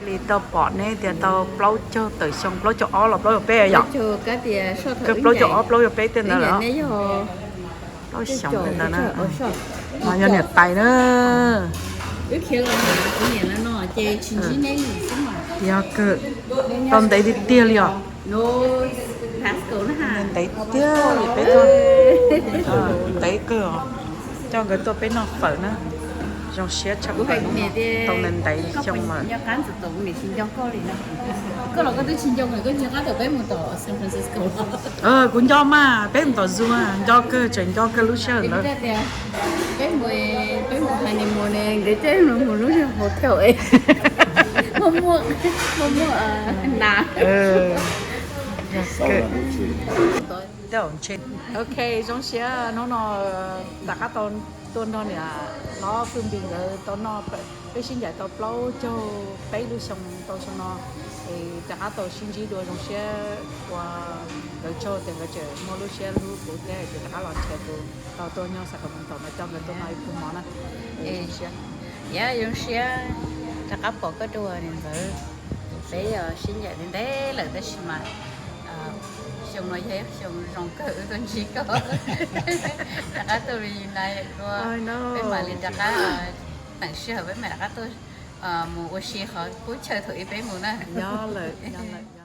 Li tau pom neb tias tau plaub caug tawm xyoo, plaub caug ob los plaub caug peb yom? Plaub caug ob plaub caug peb tej ntawd lawm. Plaub xyoos tej ntawd na. No yog niam tais na. Yog kawg, tau ntev tiag tiag li os. Ntev tiag li peb tuaj, ntev kawg os. Coj nkawd tuaj peb noj fawm na. Zoo siab tshaj plaws, tau ntev ntev xyoo lawm. Kuv nco mas peb mus tom zoo, nco kawg, tseem nco kawg lub sij hawm ntawd. Peb mus, peb mus honeymoon ne, nkawd coj mus lub hotel es muaj, muaj, muaj, muaj nas. Ok, zoo siab hnub no rov qab tau tuaj nrog niam hlob Fwj Npis nkawd tau noj, peb sib ncaim tau plaub caug peb lub xyoo tau xyoo no, es rov qab tau sib ntsib dua. Zoo siab ua nkawd tsaug tias nkawd tseem muaj lub siab hlub kuv thiab ces rov qab los nrhiav kuv tau tuaj nyob Sacramento no coj nkawd tuaj noj ib pluag mov na. Yog zoo siab rov qab pom koj dua niam ntxawm. Peb yog sib ncaim ntev ntev lawm tab sis mas xyoo no yog ib xyoo zoo kawg wb tuaj ntsib koj. Rov qab tuaj reunite dua, peb mam li rov qab teem sij hawm peb mam rov qab tuaj mus ua si qhov qub chaw thaum ub peb mus na. Yog lawm, yog lawm.